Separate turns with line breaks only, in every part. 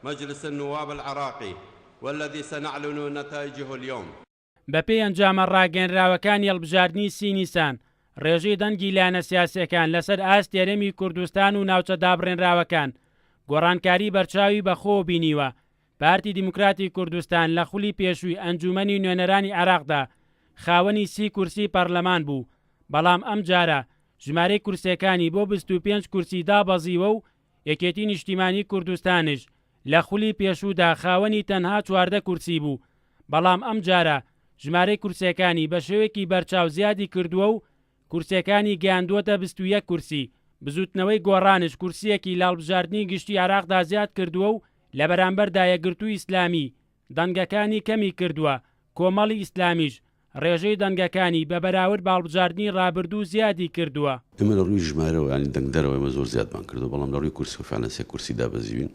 مجلس النواب العراقی والذی سنعلن نتائجه اليوم.
بەپێی ئەنجامە ڕاگەیەنراوەکانی هەڵبژاردنی سی نیسان، ڕێژەی دەنگی لایەنە سیاسییەکان لەسەر ئاستی هەرێمی کوردستان و ناوچە دابڕێنراوەکان گۆڕانکاری بەرچاوی بەخۆوە بینیوە، پارتی دیموکراتی کوردستان لە خولی پێشووی ئەنجوومەنی نوێنەرانی عێراقدا خاوەنی سی کورسی پەرلەمان بوو، بەڵام ئەمجارە ژمارەی کورسییەکانی بۆ 25 کورسی دابەزیوە و یەکێتی نیشتیمانی کوردستانیش لە خولی پێشوودا خاوەنی تەنها 14 کورسی بوو، بەڵام ئەمجارە ژمارەی کورسییەکانی بە شێوەیەکی بەرچاو زیادی کردووە و کورسییەکانی گەیاندووەتە 21 کورسی، بزووتنەوەی گۆڕانیش کورسییەکی لە هەڵبژاردنی گشتی عێراقدا زیاد کردووە و لە بەرامبەردا یەکگرتووی ئیسلامی دەنگەکانی کەمی کردووە، کۆمەڵی ئیسلامیش ڕێژەی دەنگەکانی بە بەراورد بە هەڵبژاردنی ڕابردوو زیادی کردووە.
ئێمە لە ڕووی ژمارەوە یانی دەنگدەرەوە ئێمە زۆر زیادمان کردووە، بەڵام لە ڕووی کورسیەوە فعلەن سێ کورسی دابەزیوین،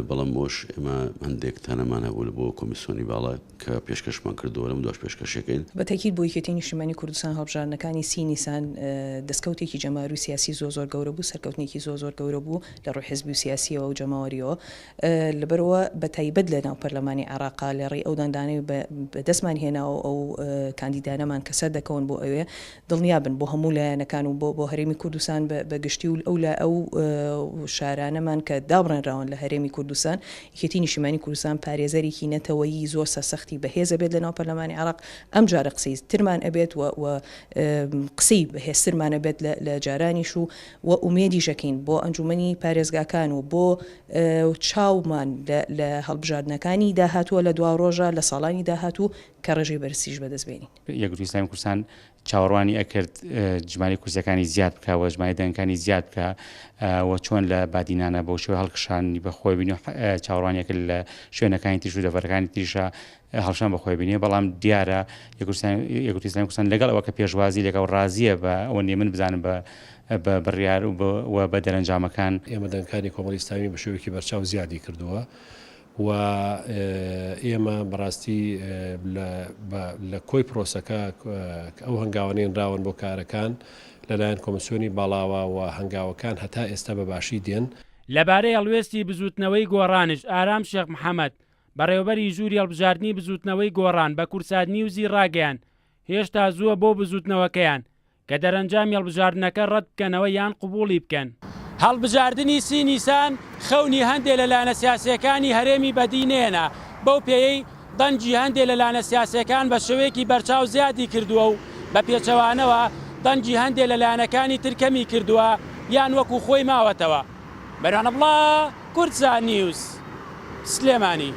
بەڵام بۆش ئێمە هەندێک تانەمان هەبوو لە بۆ کۆمیسیۆنی باڵا کە پێشکەشمان کردووە لەم دواش پێشکەشیەکەین.
بە تەئکید بۆ یەکێتی نیشتیمانی کوردستان هەڵبژاردنەکانی سی نیسان دەستکەوتێکی جەماوەری و سیاسی زۆر زۆر گەورە بوو، سەرکەوتنێکی زۆر زۆر گەورە بوو لە ڕووی حزبی و سیاسیەوە و جەماوەریەوە. لەبەرئەوە بە تایبەت لە ناو پەرلەمانی عێراقا لە ڕێی ئەو دەنگدانەی بە دەستمان هێناوە و ئەو کاندیدانەمان کە سەردەکەون بۆ ئەوێ دڵنیا بن بۆ هەموو لایەنەکان و بۆ بۆ هەرێمی کوردستان بە گشتی و ئەو لا ئەو شارانەمان کە دابڕێنراون لە هەرێمی کوردستان یەکێتی نیشتیمانی کوردستان پارێزەرێکی نەتەوەیی زۆر سەرسەختی بەهێز ئەبێت لە ناو پەرلەمانی عێراق ئەمجارە قسەی ترمان ئەبێت و و قسەی بەهێزترمان ئەبێت لە جارانیش و و ئومێدیش ئەکەین بۆ ئەنجومەنی پارێزگاکان و بۆ چاومان لە هەڵبژاردنەکانی داهاتووە لە دواڕۆژا لە ساڵانی داهاتوو کە ڕێژەی بەرزتریش بەدەست بێنین.
یەکگرتووی ئیسلامی کوردستان چاوەڕوانی ئەکرد ژمارەی کورسیەکانی زیاد بکا و ژمارەی دەنگەکانی زیاد بکا و چۆن لە بادینانە بەو شێوەیە هەڵکشانی بەخۆی بینی و چاوەڕوانی ئەکرد لە شوێنەکانی تریش و دەڤەرەکانی تریشا هەڵشان بەخۆی بینێ بەڵام دیارە یەکگرتووی ئیسلامی کوردستان لەگەڵ ئەوە کە پێشوازی لەگەڵ ڕازیە بە ئەوە نیە من بزانم بە بە بڕیار و بە دەرەنجامەکان.
ئێمە دەنگەکانی کۆمەڵی ئیسلامی بە شێوەیەکی بەرچاو زیادی کردووە و ئێمە بەڕاستی لە کۆی پرۆسەکە ئەو هەنگاوانەی نراون بۆ کارەکان لەلایەن کۆمسیۆنی باڵاوە و هەنگاوەکان هەتا ئێستا بە باشی دێن.
لەبارەی هەڵوێستی بزووتنەوەی گۆڕانیش ئارام شێخ محەمەد، بەڕێوەبەری ژووری هەڵبژاردنی بزووتنەوەی گۆڕان بە کوردسات نیوزی ڕاگەیاند، هێشتا زووە بۆ بزووتنەوەکەیان کە دەرەنجامی هەڵبژاردنەکە ڕەت بکەنەوە یان قبوڵی بکەن. هەڵبژاردنی سی نیسان خەونی هەندێ لە لایەنە سیاسییەکانی هەرێمی بەدی نەهێنا، بەو پێیەی دەنگی هەندێ لە لایەنە سیاسییەکان بە شێوەیەکی بەرچاو زیادی کردووە و بە پێچەوانەوە دەنگی هەندێ لە لایەنەکانی تر کەمی کردووە یان وەکو خۆی ماوەتەوە. مەروان عەبدوڵا، کوردسات نیوز، سلێمانی.